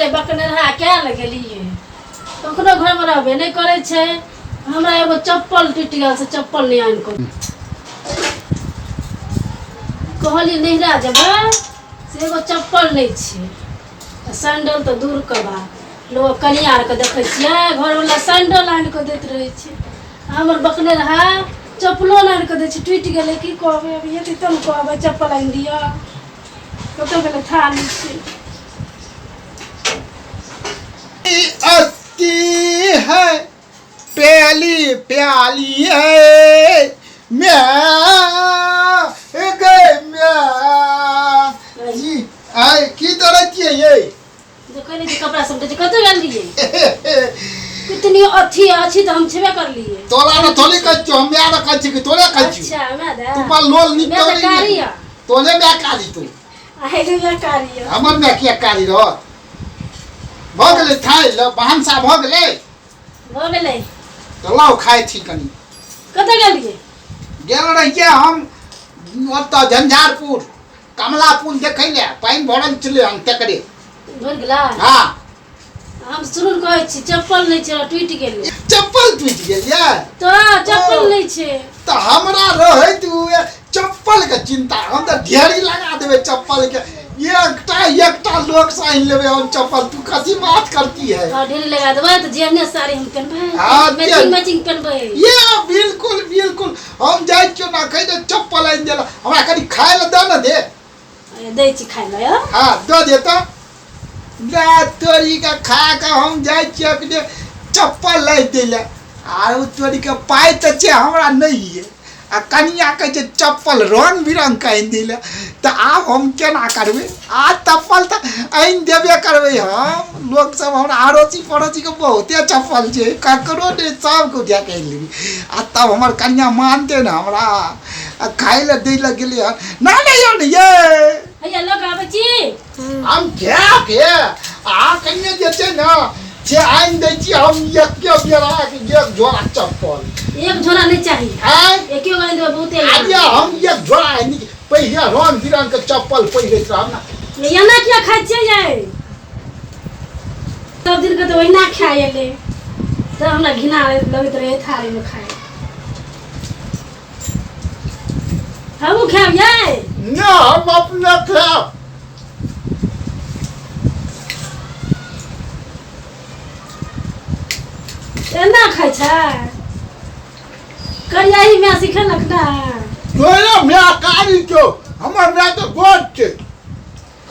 गेलै बकनेरहा कए लए गेलियै कखनो घरमे रहबे नहि करै छै। हमरा एगो चप्पल टूटि गेल से चप्पल नहि आनि कऽ कहलियै नैहरा जेबै से एगो चप्पल नहि छै आ सैंडल तऽ दूरके बात। लोक कनिआँ आरके देखै छियै घरवला सैंडल आनि कऽ दैत रहै छै, हमर बकनेरहा चप्पलो नहि आनि कऽ दै छै, टूटि गेलै। की कहबै अभी एतै तब ने कहबै चप्पल आनि दिअ। कतऽ गेलै थाली छै। आती है प्याली प्याली है म्या गए म्या जी आय की करै छियै ये? देखै नहि छी कपड़ा सब छै कतऽ गेल रहियै? कितनी अथी अछि तऽ हम छेबे करलियै। तोरा ने थोड़ी कहै छियौ, हम म्या ने कहै छी कि तोरे कहै छियौ। अच्छा हमरा दे तू पर लोल नीक मैं तऽ तोरे कारी यऽ। तोरे म्या कारी तू आइ रे म्या कारी यऽ। हमर म्या किया कारी रहत? भऽ गेलै खाय लए भनसा भऽ गेलै? भऽ गेलै। तऽ लाउ खाइ छी कनि। कतऽ गेलियै? गेल रहियै हम ओतऽ झंझारपुर कमला पुल देखै लए, पानि भरल छलै हन तकरे। भरि गेला? हाँ। हम शुरू कहै छी चप्पल नहि छै, टूटि गेलै। चप्पल टूटि गेल ये? तऽ चप्पल नहि छै। तऽ हमरा रहैत हुए चप्पल के चिंता, हम तऽ ढेरी लगा देबै चप्पल के, एकटा एकटा लोक से आनि लेबै हम चप्पल। तू कथी बात करती है? हाँ ढेरी लगा देबै तऽ जेहने साड़ी हम पेनबै हाँ, मैचिंग मैचिंग पेनबै। ये बिल्कुल बिल्कुल हम जाइ छियौ ना कहै जे चप्पल आनि देला, हमरा कनि खाय लए दऽ ने दे। दै छी खाय लए। हाँ दऽ दे तऽ ला तोरी के खा कऽ हम जाइ छियै अपने चप्पल लाबि दै लए। आर ओ तोरी के पाइ तऽ छै हमरा नहि ये आ कनिया कहै छै चप्पल रंग बिरंग के आनि दै लए, तऽ आब हम केना करबै? आ चप्पल तऽ आनि देबे करबै हम। लोक सब हमरा अड़ोसी पड़ोसी के बहुते चप्पल छै, ककरो नहि, सबके उठा कऽ आनि लेबै आ तब हमर कनिया मानतै ने हमरा। आ खाय लए दै लए गेलै हन ना नहि यौ ने ये हैया लऽ कऽ आबै छी। हम खायब हे आ कनिया जे छै ने से आनि दै छी हम एके बेरा एक झोरा चप्पल। एक झोरा नहि चाही। आँय? एके गो आनि देबै बहुते। आगे हम एक झोरा आनि पहिले रंग बिरंग के चप्पल पहिरैत रहब ने। एना किया खाइ छियै यै? सब दिन के तऽ ओहिना खाय एलै तऽ हमरा घिना लगैत रहै थारीमे खाय। हमहूँ खायब यै? ना हम अपने खायब। एना खाइ छै? करियाही माय सिखेलक ने। तोरा माय कारी छौ, हमर माय तऽ गोर छै।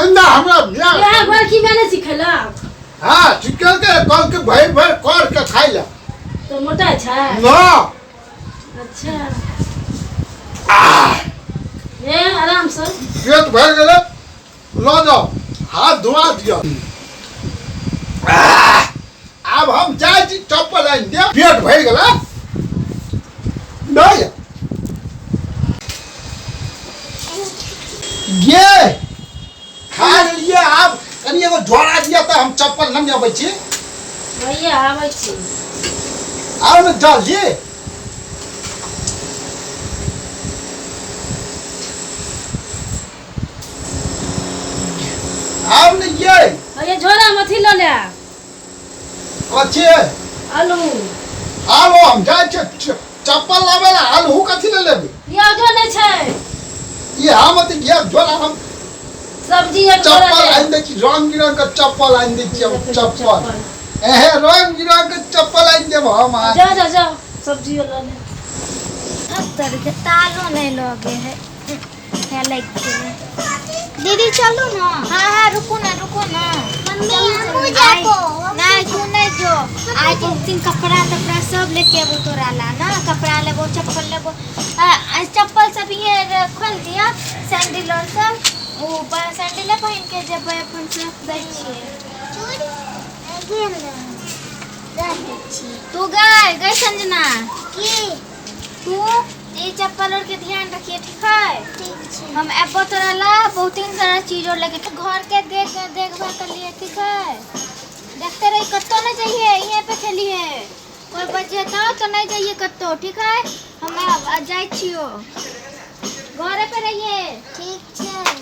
एना हमरा माय इएह गोरकी माय नहि सिखेलक? हाँ सिखेलकै, कहलकै भरि भरि कर के खाइ लए। तऽ मोटा छै ना। अच्छा हे आराम से पेट भरि गेलै, लऽ जाउ हाथ धोआ दिअ। आब हम जाइ छी चप्पल आनि देब, पेट भरि गेलै। नहि गे खा लेलियै, आब कनि एगो झोरा दिअ तऽ हम चप्पल नहि अबै छी। भैया आबै छी। आउ ने जल्दी। आउ ने ये। भैया झोरा में अथी लऽ ले। कथी? आलू। आलू? हम जाइ छियै चप्पल लाबै लए, आलू कथी लए लेबै? ये जो नहि छै। ई हम अथी ये झोरा हम सब्जी एक झोरा चप्पल ले। आनि दै छी, रंग बिरंग के चप्पल आनि दै छी हम चप्पल। एहे रंग बिरंग के चप्पल आनि देब हम अहाँके। जा जा जा सब्जी लऽ ले। तर के तालो नहीं लगे है है लग गेलै। दीदी चलू ना। हाँ हाँ रुकू ना रुकू ना। मम्मी हमहूँ जाबो। नहीं तू नहीं जो, आज बहुत दिन कपड़ा तपड़ा सब लेके अबो तोरा ला ना, कपड़ा लेबो चप्पल लेबो। आ चप्पल सब ये खोल दिया सैंडल और सब, ओ सैंडल पहिन के जेबै अपन सब जाइ छियै। तू गए गए संजना की तू ई चप्पल और के ध्यान रखिए ठीक है? ठीक छै। हम एबो तोरा ला बहुत ही सारा चीज और लेके घर के देख देखभाल कर लिए ठीक है? देखते रही कत्तो नहीं जाइए, यहीं पे खेलिए, कोई बचे तो नहीं जाइए कत्तो ठीक है? हम अब जाए छियो, घरे पे रहिए। ठीक छै।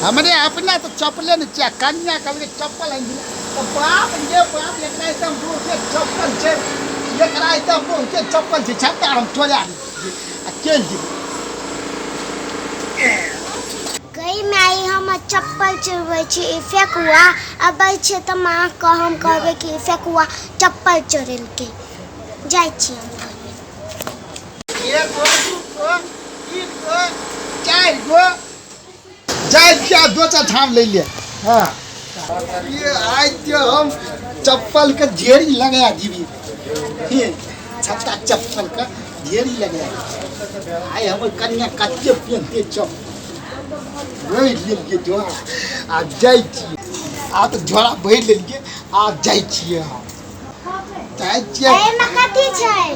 हमरे अपना तऽ चप्पले नहि छै आ कनिया कहलकै चप्पल आनि दिअ तऽ बाप रे बाप, एकरा एकदम बहुते चप्पल छै, एकरा एकदम बहुते चप्पल छै, छत्ता हम चोरा लै छियै आ चलि जेबै। गई माई, हम चप्पल चोरबै छी। ई फेकुआ अबै छै तऽ माँके हम कहबै कि ई फेकुआ चप्पल चोरेलकै। जाइ छी हम घरमे। एक गो, दू गो, तीन गो, चारि गो, जाइ छियै दोसर ठाम लै ले। हँ, ये आइ जे हम चप्पलके ढेरी लगा दिबी, हे छत्ता चप्पलके ढेरी लगा दिबी। आइ हमर कनिया कते पेन्हते चप्पल। भरि लेलियै झोरा आ जाइ छियै। आब तऽ झोरा भरि लेलियै, आब जाइ छियै, हम जाइ छियै। एहिमे कथी छै?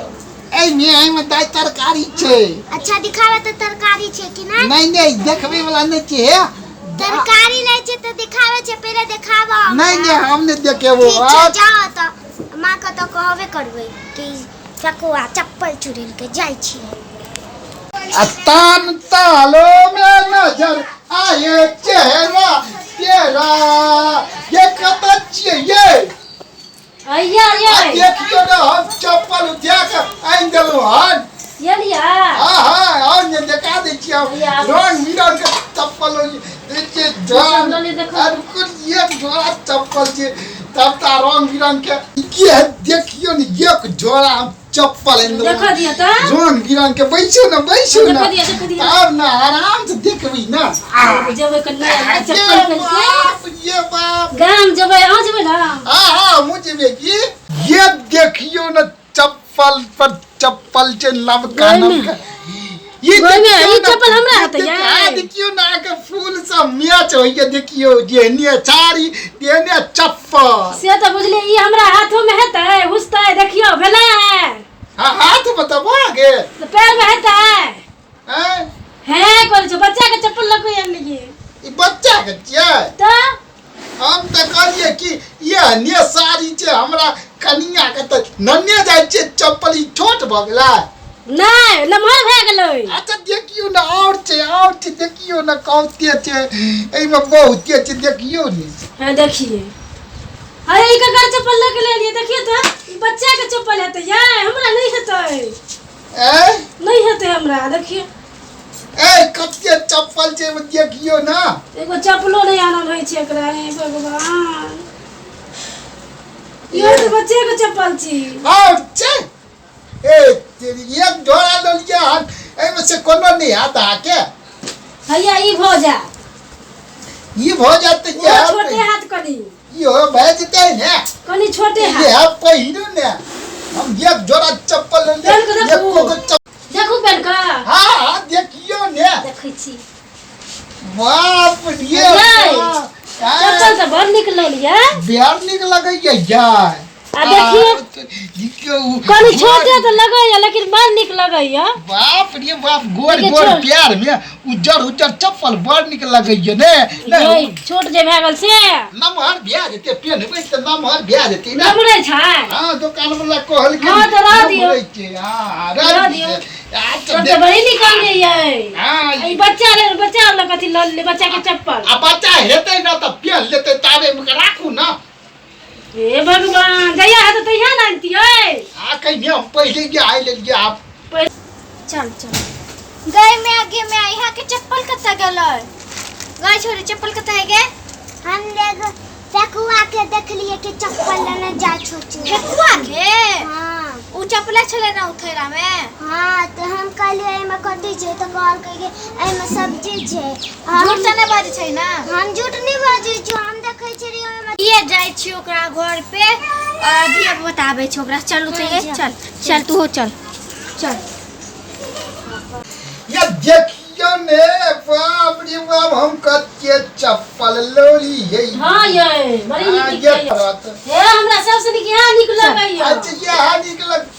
एहिमे एहिमे दाइ तरकारी छै। अच्छा, दिखावे तऽ तरकारी छै कि नहि? नहि नहि, देखबै वाला नहि छै। हे, तरकारी लै छै तऽ दिखावे छै, पहिले देखाबऽ हमरा। नहि नहि, हम नहि देखेबो। ठीक छै। आब जाओ तऽ माँ के तऽ कहबे करबै कि फेकुआ चप्पल चुरेलकै। जाइ छियै। आ तान तालो में नजर आए चेहरा तेरा, ये कतऽ छियै ये? अइया। आ ये देखियौ ने, हम चप्पल उठा कऽ आनि देलहुँ हन। ये लिया। हाँ हाँ, आउ ने, देखा दै छियै हम। हैया, आबू। रंग बिरंग के चप्पल दै छियै जान। चप्पल नहि देखो। आर कुल एक जोड़ा चप्पल छै तब तऽ रंग बिरंग के। ये देखियौ ने, एक जोड़ा हम चप्पल आनि देलहुँ। देखऽ दिअ तऽ। रंग बिरंग के। बैसू ने, बैसू ने। देखऽ दिअ, देखऽ दिअ। तब ने आराम से देखबै ने। जेबै कन्या चप्पल ये पहिरके बाप, ये बाप। गाम जेबै, अहाँ जेबै ने? हाँ हाँ, हमहूँ जेबै की। ये देखियौ ने, चप्पल पर चप्पल छै, नवका गोइमे। नवका। ये गोइमे, देखियौ ई ने, चप्पल हमरा हेतै हाँ, यै? देखियौ ने, अहाँके फूल सब मैच होइए। देखियौ, जेहने साड़ी तेहने चप्पल। से तऽ बुझलियै, ई हमरा हाथोमे हेतै, हुसतै? देखियौ, भेलै? हाँ, हाथ बताबो आगे। तऽ पैरमे हेतै? हैं? हे, करै छौ, बच्चाके चप्पल लऽ कऽ आनलियै। ई बच्चा के छियै? तऽ हम तऽ कहलियै कि एहने साड़ी छै हमरा कनिया के तऽ नन्ने जाइ छै चप्पल, ई छोट भऽ गेलै। नहि, नमहर भए गेलै। अच्छा, देखियौ ने, आओर छै, आओर छै, देखियौ ने, कते छै एहिमे, बहुते छै, देखियौ ने। हँ, देखिए, अरे ई ककर चप्पल लऽ के लेलियै? देखियौ तऽ, ई बच्चाके चप्पल हेतै यै? हमरा नहि हेतै। ऐ नहि हेतै हमरा, देखियौ। ऐ, कते चप्पल छै एहिमे, देखियौ ने। एगो चप्पलो नहि आनल होइ छै एकरा। हे भगवान, इहो तऽ बच्चेके चप्पल छी। आओर छै। ए तेरी, एक झोरा लेलियै हन, एहिमे से कोनो नहि हैत अहाँके। हैया, ई भऽ जायत। ई भऽ जायत तऽ ओहो इएह छोटे हाथ कनि। इहो भए जेतै ने। कनि छोटे हाथ। इएह पहिरू ने। हम एक जोड़ा चप्पल लेलियै। पहिर कऽ देखू। एको गो चप्पल। देखू पेन कऽ। हाँ हाँ, देखियौ ने। देखै छी। बाप रे यै, बाप। चप्पल तऽ बड़ नीक लगियै। बिहार नीक लगैया यार। आ देखियौ। देखियौ। कनि छोटे तऽ लगैया, लेकिन बड़ नीक लगैया। बाप रे बाप, गोर देखियौ, गोर छोट। प्यार में उज्जर उज्जर चप्पल बड़ नीक लगैया ने। ने यै, छोट जे भए गेल से नमहर भए जेतै, पेन्हबै तऽ नमहर भए जेतै ने। नमरै छै। हाँ, दुकान वाला कहलकै। हाँ, तऽ रह दियौ। नमहरै छै। हाँ हाँ, रह रह दियौ। दियौ। आ तऽ तब तऽ बड़ी नीक आनलियै। हाँ। ई बच्चा रे, बच्चा वाला कथी लऽ लेलियै, बच्चा के चप्पल? आ बच्चा हेतै ने तऽ पेन्ह लेतै, ताबे मे राखू ने। हे भगवान, जहिया हेतै तहिया ने आनतियै। आ कहिने हम पहिले जे आइ लेलियै आब। चल चल गई में आगे में, यहाँ के चप्पल कतऽ गेलै? गई छोरी, चप्पल कतऽ गे? हम देख फेकुआ के देखलिए कि चप्पल लेने जा छो। ठेकुआ के? हाँ। उ चप्पले छलै ना उ थैला में? हाँ, तऽ हम कहलिए एहिमे कथी छै, तऽ कहलकै कि एहिमे सब्जी छै। हम झूठ तऽ नहि बाजै छै ना? हम झूठ नहि बाजै छी, हम देखै छलियै ओहिमे। ये जाइ छी ओकरा घर पे और अभी अब बताबै छी ओकरा। चलू तऽ ये, चल चल, तू हो चल चल। ये देखियौ ने, बाप रे बाप, हम कते चप्पल लौलियै। हाँ यै, बड़ी नीक हाँ, नीक ये यै। करत। हे, हमरा सबसे नीक इएह नीक लगैया। अच्छा, ये नीक लग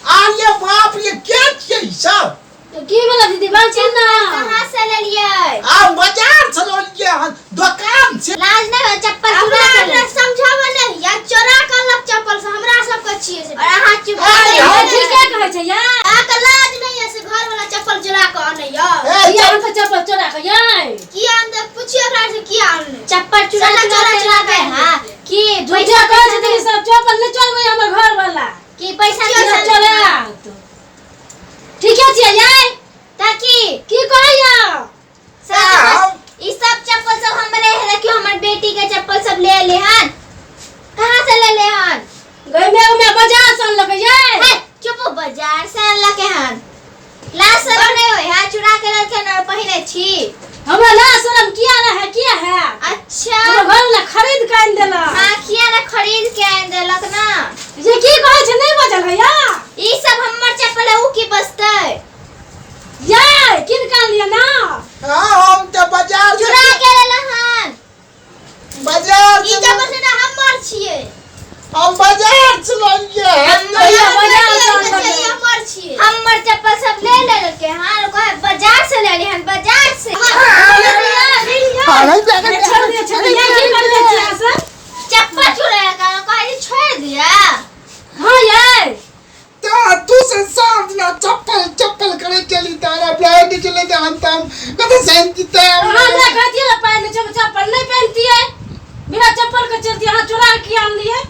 आ ये बाप रे, क्या छियै ई सब? तऽ की भेलै दीदी, बात छै ने? कहाँ से लेलियै? आ बाजार से लौलियै हन, दोकान से। लाज नहि होइ चप्पल चुरा के ले? समझाबै नहि या चोरा के अलग चप्पल से हमरा सब के छियै से, और अहाँ चुप। अरे, हाँ, ठीके कहै छै यै। अहाँके लाज नहि है से घर वाला चप्पल चोरा के अनैया? ए, किया हम तऽ चप्पल चोरा के यै? किया? अंदर पुछियो ओकरा से। के चप्पल सब ले ले हन। कहाँ से ले ले हन? गई में बाजार से अनलकै ये। हे, चुप, बाजार से अनलकै हन। लाज शरम नहीं होय है, चुरा के ललकै हन और पहिने छी। हमरा लाज शरम किया रहे, किया है? अच्छा, हमरा घर वाला खरीद के आनि देलक। हाँ, किया ना खरीद के आनि देलक ना। ये की कहै छै नहि बजल है या? ई सब हमर चप्पल है, ऊ की बजतै? ये किन के आनलियै ना? हाँ, हम तऽ बाजार से चुरा के लेलक हन। बाजार ई से चप्पल से ना हमर छियै। हम बाजार से लानिए हन। भैया बाजार से आनलकै। हमर छियै। हमर चप्पल सब ले लेलकै हन, कहे बाजार से ले हन, बाजार से। अरे, अरे, छोड़ दिया, छोड़ दिया, की करबै छियै अहाँ सब? चप्पल चुरा के कहे छोड़ दिया। हाँ ये तऽ तू से सब दिना चप्पल चप्पल करे चली तारा ब्लाइंड चले तऽ हम तऽ कतऽ शांति तऽ अहाँ हमरा कहतियै ने पाइ नहि छै, हम चप्पल नहि पहिनतियै, बिना चप्पल के चलतियै। अहाँ चोरा के आनलियै।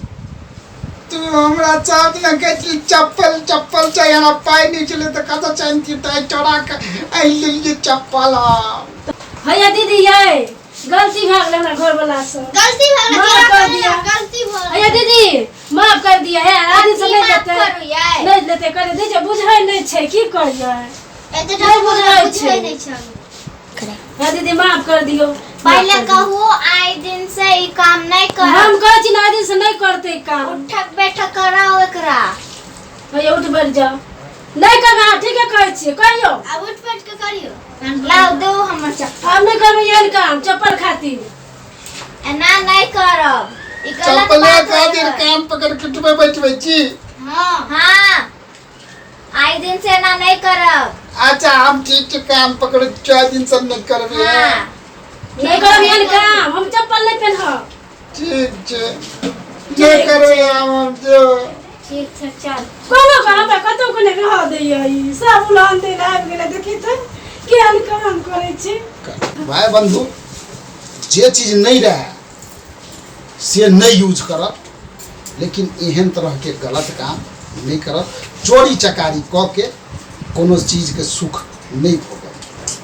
तू हमरा सब दिना कहै छली चप्पल चप्पल चाही, हमरा पाइ नहि छलै तऽ कतऽ शांति तऽ चोरा के आनि लेलियै चप्पल हम। हैया दीदी ये गलती भए गेलै हमरा घरवला से। गलती भऽ गेलै, माफ चोरा कर के दिया। गलती भऽ गेलै। हैया दीदी माफ कर दिया है, आदमी से की नहीं माफ लेते, करू यै? नहीं लेते करे दीजिए, बुझै नहीं छै की करियै। एते नहि बुझै बुझै छै। नहि छै। हे दीदी माफ कर दियौ। पहिले कहू आइ दिन से ई काम नहीं करब। हम कहै छी ना, आइ दिन से नहीं करते ई काम। उठक बैठक कराओ एकरा। भैया उठ बैठ जाओ, नहीं करबै अहाँ ठीके कहै छियै, कहियौ। आब उठ बैठ के करियो। लाउ दो हमर चप्पल। हम नहीं करबै एहन काम चप्पल खातिर। एना नहीं करब, ई गलत चप्पले बात होय खातिर है। कान पकड़ के उठबै बैठबै छी। हाँ हाँ, आइ दिन से एना नहीं करब। अच्छा, हम ठीक छै, कान पकड़ 4 दिन सब नहीं करबै। हाँ, नहीं करब एहन काम, हम चप्पल नहीं पेनहब। ठीक छै, नहि करबै हम जो। ठीक छै चल। कोनो के हमरा कतौ के नहि रहऽ दैया, ई सब उलहन दै लए आबि गेलै। देखी तऽ केहन काम करै छै। भाई बंधु, जे चीज नहीं रहे से नहीं यूज करब, लेकिन एहन तरह के गलत काम नहीं करब। चोरी चकारी कऽ के कोनो चीज के सुख नहीं भोगब।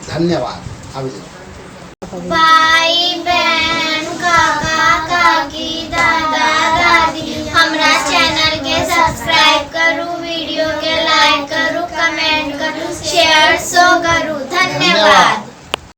धन्यवाद। आबि जाउ। भाई बहन, काका काकी, दादा दादी, हमरा चैनल के सब्सक्राइब करू, वीडियो के लाइक करू, कमेंट करू, शेयर सो करू। धन्यवाद।